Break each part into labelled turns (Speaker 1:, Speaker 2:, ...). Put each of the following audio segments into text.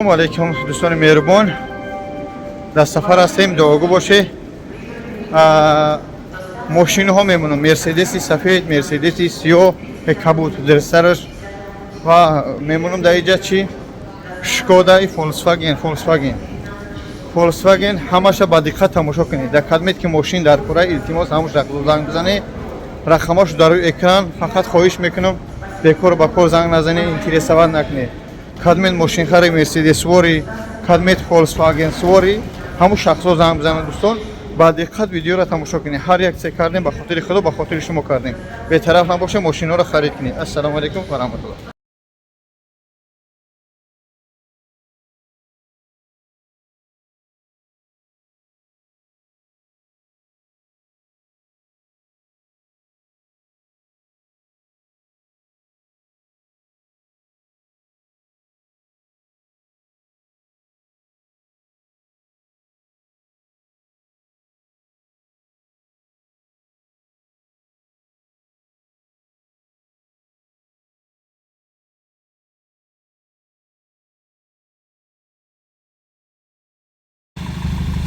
Speaker 1: Алейкум, дӯстони меҳрубон. Дар сафар ҳастем, дуогӯ боше. Мошинҳо мемонам: мерседеси сафед, мерседеси сиёҳ, кабуд дар сараш, ва мемонам дар иҷа чи Шкодаи Фольксваген. Фольксваген, Фольксваген. Ҳамаша ба диққат тамошо кунед. Дар кадмет ки мошин дар кора, илтимос, ҳамуш занг бизанед, рақамошо дар рӯи экран. Фақат хоҳиш мекунам, бекор ба кор занг назанед, интересовать накунед. Кадмет мошинхари мерседесвори, кадмет Фольксваген свори, ҳамун шахсҳо занг бизананд. Дӯстон, ба диққат видеоро тамошо кунед. Ҳар як се кардем ба хотири худо, ба хотири шумо кардем. Бетараф набошед, мошинҳоро харид кунед. Ассалому алайкум ва раҳматуллоҳ.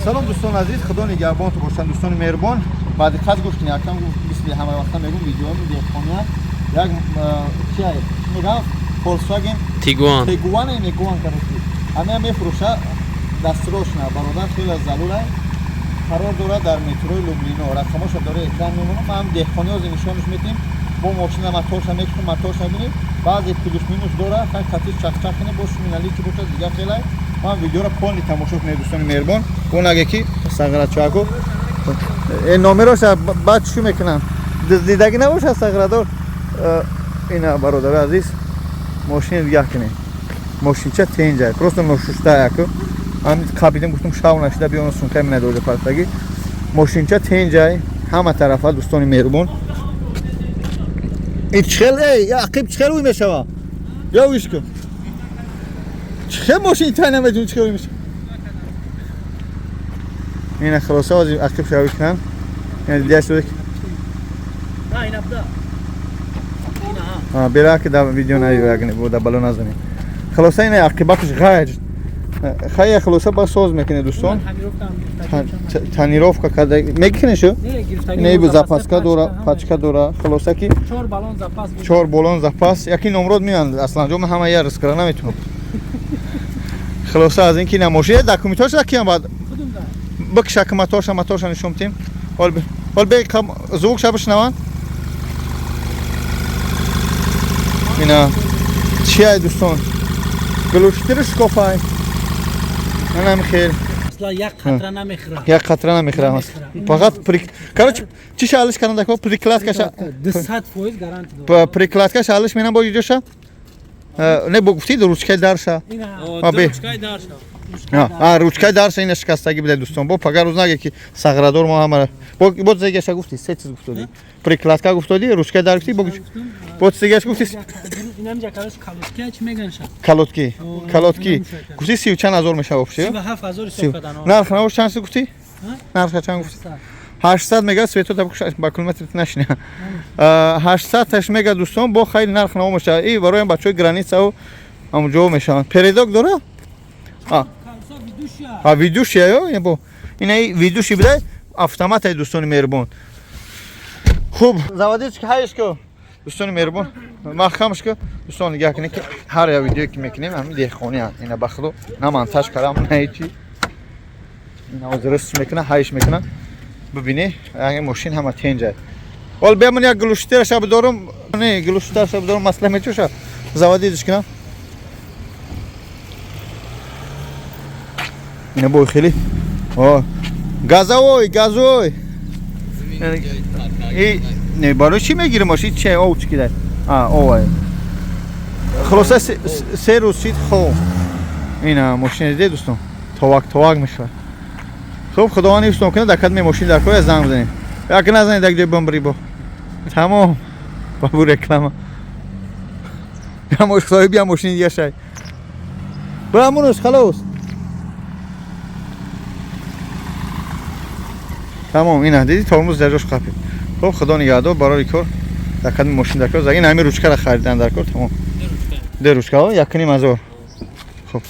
Speaker 1: Салом, дӯстони азиз, худо нигаҳбонту бошанд. Дӯстони меҳрубон, ба диққат гӯш кунед. Акам гуфт, мисли ҳама вақта мегӯм, видеои деҳқония. Як чи мегӯям, Фольксваген.
Speaker 2: Тигуан.
Speaker 1: Тигуан, Мегуан, короче, ҳамая мефурӯша дастрошна. Бародар, хеле зарура. Қарор дорад дар метрои Люблино. Рақамоша дора экран мемонам. Ҳам деҳқони ҳозир нишонаш метем. Бо мошина моторша мекушем, моторша бинем, баъзе плюс минус дора. Хай, қатиш чахчах кунем, бо шуминали чи бошад, дигар хелай. Ман видеоро полный тамошо кунед, дӯстони меҳрубон. Он аге ки сағрачаку номероша баъд чӣ мекунам, дуздидагӣ набошад, сағрадор. Ина, бародари азиз, мошини дигаҳ кунед. Мошинча тенҷай, просто ношуштаяку. Ҳамин қабидем, гуфтум, шав нашида биёна, сумкаи мена дода партагӣ. Мошинча тенҷай ҳама тарафа, дӯстони меҳрубон. Ин чихел, эй, ақиб чихел уй мешава? Я уиш кун. Чихел мошин тай намедонӣ, чихел уй мешава? Ина, хулоса, ҳозир ақиб шавӣ кунам. Ина, дида шуда. Бера ки да видео наёягне, бо да бало назанем. Хулоса, ина ақибаташ ғайр хая. Хулоса, ба соз мекунед, дӯстон. Тонировка карда мекунед шу. Ина ибу запаска дора, пачка дора. Хулоса ки чор баллон запас, яки номрод меянд. Аслан ҷо ҳама я рискара наметунам. Хулоса, аз ин ки ина мошин документҳоша киям баъд бикша ки моторша нишон тим. Ҳол бе звук ша бишнаванд. Ина чиай, дӯстон, глушители шкофай, манам хел.
Speaker 3: Як қатра намехӯрад.
Speaker 1: Як қатра намехӯрад, фақат, короче, чиша алиш кардан дако, прикладкаша.
Speaker 3: 200% гарантия дорад.
Speaker 1: Прикладкаша алиш менам, бо иҷоша не, бо гуфти ручкаи дарша.
Speaker 2: Ручкаи дарша.
Speaker 1: Ручкаи дарша ина шикастагӣ бида, дӯстон. Бо пагар рӯз наге ки сағрадор мо ҳамара бо зегаша гуфти, се чиз гуфтодӣ: прикладка гуфтодӣ, ручкаи дар гуфтӣ, бо чизегаша гуфти. Колодки, колодки гуфти. Сию чанд ҳазор мешава вообще? Нарх навош чанд гуфтӣ? Нарха чанд гуфтӣ? 800 мега. Свето ба километр нашина. 800 таш мега, дӯстон. Бо хайр, нарх наво мешава. И барои бачаҳои границау ҳамҷо мешаванд. Передок дора, а ведущая ё бо ина ведущий бидай, автоматай, дӯстони меҳрубон. Хуб, заводиш ки, ҳайш ку, дӯстони меҳрубон, маҳкамш ку. Дӯстон, нигоҳ кунед, ки ҳар як видеое ки мекунем, ҳамин деҳқони. Ина, ба худо, на монтаж кардам, на ҳечи. Ина ҳозир мекуна, ҳайш мекуна. Бибинӣ, мошин ҳама тенҷай. Ҳол бемон як глушителаша бидорум, не, глушителаша бидорум, масла мечоша, заводидиш кунам. Ина бой хеле газовой, газовой. Не, барои чӣ мегирим мошин? Чи ов чи кидай? А овай. Хулоса, 3 рӯз шид. Хоб, ина мошин диде, дӯстон, товак товак мешавад. Хуб, худованд ҳифзтон кунад. Дар кадме мошин дар кор, занг бизанед. Як назанед, як ҷой бамбри, бо тамом бабу реклама. Соҳиби я мошини дига шай бамонаш. Халос, тамом. Ина диди, тормоз дар ҷош қапид. Хуб, худо нигаҳдор. Барои кор дар кадми мошин дар кор, ин ҳамин ручкаро харидан дар кор. Тамом, де ручкао 1,5 ҳазор. Хуб.